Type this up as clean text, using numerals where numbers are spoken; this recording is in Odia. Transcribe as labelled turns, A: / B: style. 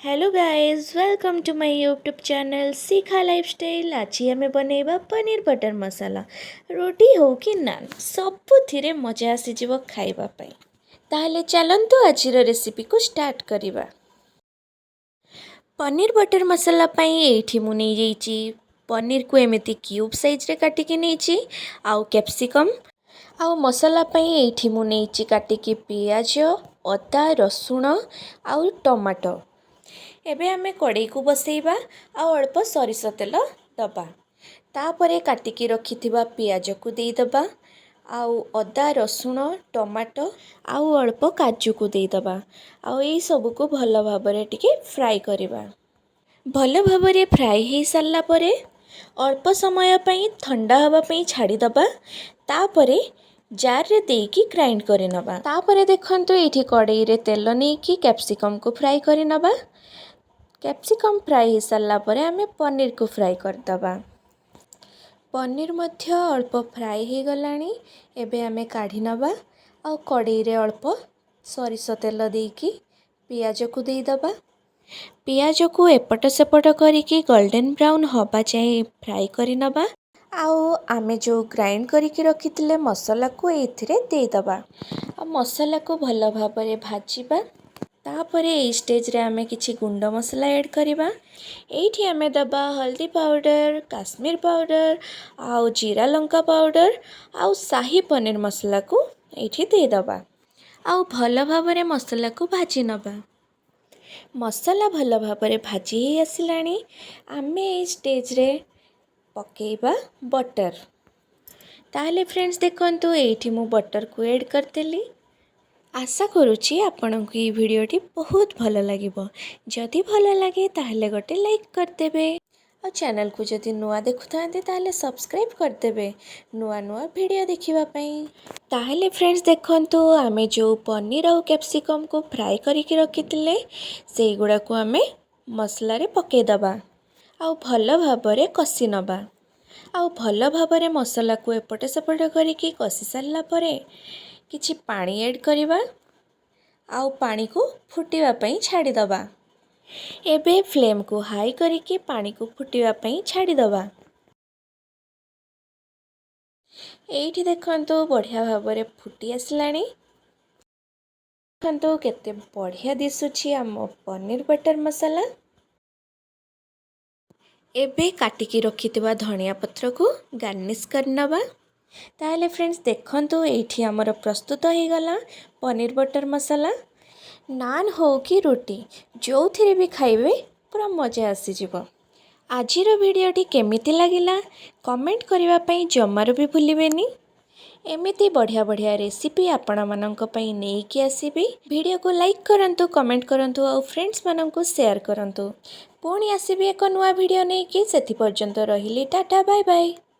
A: Hello guys, welcome to my YouTube channel Shikha lifestyle. ଆଜି ଆମେ ବନେଇବା ପନିର ବଟର୍ ମସାଲା। ରୁଟି ହଉ କି ନାନ୍, ସବୁଥିରେ ମଜା ଆସିଯିବ ଖାଇବା ପାଇଁ। ତାହେଲେ ଚାଲନ୍ତୁ, ଆଜିର ରେସିପିକୁ ଷ୍ଟାର୍ଟ କରିବା। ପନିର ବଟର୍ ମସାଲା ପାଇଁ ଏଇଠି ମୁଁ ନେଇଯାଇଛି ପନିରକୁ, ଏମିତି କ୍ୟୁବ୍ ସାଇଜ୍ରେ କାଟିକି ନେଇଛି, ଆଉ କ୍ୟାପ୍ସିକମ୍। ଆଉ ମସଲା ପାଇଁ ଏଇଠି ମୁଁ ନେଇଛି କାଟିକି ପିଆଜ, ଅଦା, ରସୁଣ ଆଉ ଟମାଟୋ। ଏବେ ଆମେ କଡ଼େଇକୁ ବସେଇବା ଆଉ ଅଳ୍ପ ସୋରିଷ ତେଲ ଦେବା। ତାପରେ କାଟିକି ରଖିଥିବା ପିଆଜକୁ ଦେଇଦେବା ଆଉ ଅଦା, ରସୁଣ, ଟମାଟୋ ଆଉ ଅଳ୍ପ କାଜୁକୁ ଦେଇଦେବା ଆଉ ଏଇସବୁକୁ ଭଲ ଭାବରେ ଟିକେ ଫ୍ରାଏ କରିବା। ଭଲ ଭାବରେ ଫ୍ରାଏ ହେଇସାରିଲା ପରେ ଅଳ୍ପ ସମୟ ପାଇଁ ଥଣ୍ଡା ହେବା ପାଇଁ ଛାଡ଼ିଦେବା। ତାପରେ ଜାର୍ରେ ଦେଇକି ଗ୍ରାଇଣ୍ଡ କରିନେବା। ତାପରେ ଦେଖନ୍ତୁ, ଏଇଠି କଡ଼େଇରେ ତେଲ ନେଇକି କ୍ୟାପ୍ସିକମ୍କୁ ଫ୍ରାଏ କରିନେବା। କ୍ୟାପ୍ସିକମ୍ ଫ୍ରାଏ ହେଇସାରିଲା ପରେ ଆମେ ପନିରକୁ ଫ୍ରାଏ କରିଦେବା। ପନିର ମଧ୍ୟ ଅଳ୍ପ ଫ୍ରାଏ ହେଇଗଲାଣି। ଏବେ ଆମେ କାଢ଼ି ନେବା ଆଉ କଡ଼େଇରେ ଅଳ୍ପ ସୋରିଷ ତେଲ ଦେଇକି ପିଆଜକୁ ଦେଇଦେବା। ପିଆଜକୁ ଏପଟ ସେପଟ କରିକି ଗୋଲ୍ଡେନ୍ ବ୍ରାଉନ୍ ହେବା ଯାଏଁ ଫ୍ରାଏ କରିନେବା ଆଉ ଆମେ ଯେଉଁ ଗ୍ରାଇଣ୍ଡ କରିକି ରଖିଥିଲେ ମସଲାକୁ ଏଇଥିରେ ଦେଇଦେବା ଆଉ ମସଲାକୁ ଭଲ ଭାବରେ ଭାଜିବା। ତାପରେ ଏଇ ଷ୍ଟେଜ୍ରେ ଆମେ କିଛି ଗୁଣ୍ଡ ମସଲା ଆଡ଼୍ କରିବା। ଏଇଠି ଆମେ ଦେବା ହଳଦୀ ପାଉଡ଼ର, କାଶ୍ମୀର ପାଉଡ଼ର ଆଉ ଜିରା ଲଙ୍କା ପାଉଡ଼ର ଆଉ ସାହି ପନିର ମସଲାକୁ ଏଇଠି ଦେଇଦେବା ଆଉ ଭଲ ଭାବରେ ମସଲାକୁ ଭାଜି ନେବା। ମସଲା ଭଲ ଭାବରେ ଭାଜି ହେଇ ଆସିଲାଣି। ଆମେ ଏଇ ଷ୍ଟେଜ୍ରେ ପକାଇବା ବଟର୍। ତାହେଲେ ଫ୍ରେଣ୍ଡସ୍, ଦେଖନ୍ତୁ, ଏଇଠି ମୁଁ ବଟର୍କୁ ଆଡ଼୍ କରିଦେଲି। ଆଶା କରୁଛି ଆପଣଙ୍କୁ ଏଇ ଭିଡ଼ିଓଟି ବହୁତ ଭଲ ଲାଗିବ। ଯଦି ଭଲ ଲାଗେ, ତାହେଲେ ଗୋଟେ ଲାଇକ୍ କରିଦେବେ ଆଉ ଚ୍ୟାନେଲକୁ ଯଦି ନୂଆ ଦେଖୁଥାନ୍ତି, ତାହେଲେ ସବସ୍କ୍ରାଇବ୍ କରିଦେବେ ନୂଆ ନୂଆ ଭିଡ଼ିଓ ଦେଖିବା ପାଇଁ। ତାହେଲେ ଫ୍ରେଣ୍ଡସ୍, ଦେଖନ୍ତୁ, ଆମେ ଯେଉଁ ପନିର ଆଉ କ୍ୟାପ୍ସିକମ୍କୁ ଫ୍ରାଏ କରିକି ରଖିଥିଲେ, ସେଇଗୁଡ଼ାକୁ ଆମେ ମସଲାରେ ପକାଇଦେବା ଆଉ ଭଲ ଭାବରେ କଷି ନେବା। ଆଉ ଭଲ ଭାବରେ ମସଲାକୁ ଏପଟ ସେପଟ କରିକି କଷି ସାରିଲା ପରେ କିଛି ପାଣି ଆଡ଼୍ କରିବା ଆଉ ପାଣିକୁ ଫୁଟିବା ପାଇଁ ଛାଡ଼ିଦେବା। ଏବେ ଫ୍ଲେମ୍କୁ ହାଇ କରିକି ପାଣିକୁ ଫୁଟିବା ପାଇଁ ଛାଡ଼ିଦେବା। ଏଇଠି ଦେଖନ୍ତୁ, ବଢ଼ିଆ ଭାବରେ ଫୁଟି ଆସିଲାଣି। ଦେଖନ୍ତୁ, କେତେ ବଢ଼ିଆ ଦିଶୁଛି ଆମ ପନିର ବଟର୍ ମସଲା। ଏବେ କାଟିକି ରଖିଥିବା ଧନିଆ ପତ୍ରକୁ ଗାର୍ନିସ୍ କରିନେବା। ତାହେଲେ ଫ୍ରେଣ୍ଡସ୍, ଦେଖନ୍ତୁ, ଏଇଠି ଆମର ପ୍ରସ୍ତୁତ ହେଇଗଲା ପନିର ବଟର୍ ମସଲା। ନାନ୍ ହଉ କି ରୁଟି, ଯେଉଁଥିରେ ବି ଖାଇବେ ପୁରା ମଜା ଆସିଯିବ। ଆଜିର ଭିଡ଼ିଓଟି କେମିତି ଲାଗିଲା, କମେଣ୍ଟ କରିବା ପାଇଁ ଜମାରୁ ବି ଭୁଲିବେନି। ଏମିତି ବଢ଼ିଆ ବଢ଼ିଆ ରେସିପି ଆପଣମାନଙ୍କ ପାଇଁ ନେଇକି ଆସିବି। ଭିଡ଼ିଓକୁ ଲାଇକ୍ କରନ୍ତୁ, କମେଣ୍ଟ କରନ୍ତୁ ଆଉ ଫ୍ରେଣ୍ଡସ୍ମାନଙ୍କୁ ସେୟାର କରନ୍ତୁ। ପୁଣି ଆସିବି ଏକ ନୂଆ ଭିଡ଼ିଓ ନେଇକି। ସେଥିପର୍ଯ୍ୟନ୍ତ ରହିଲି। Tata, bye bye.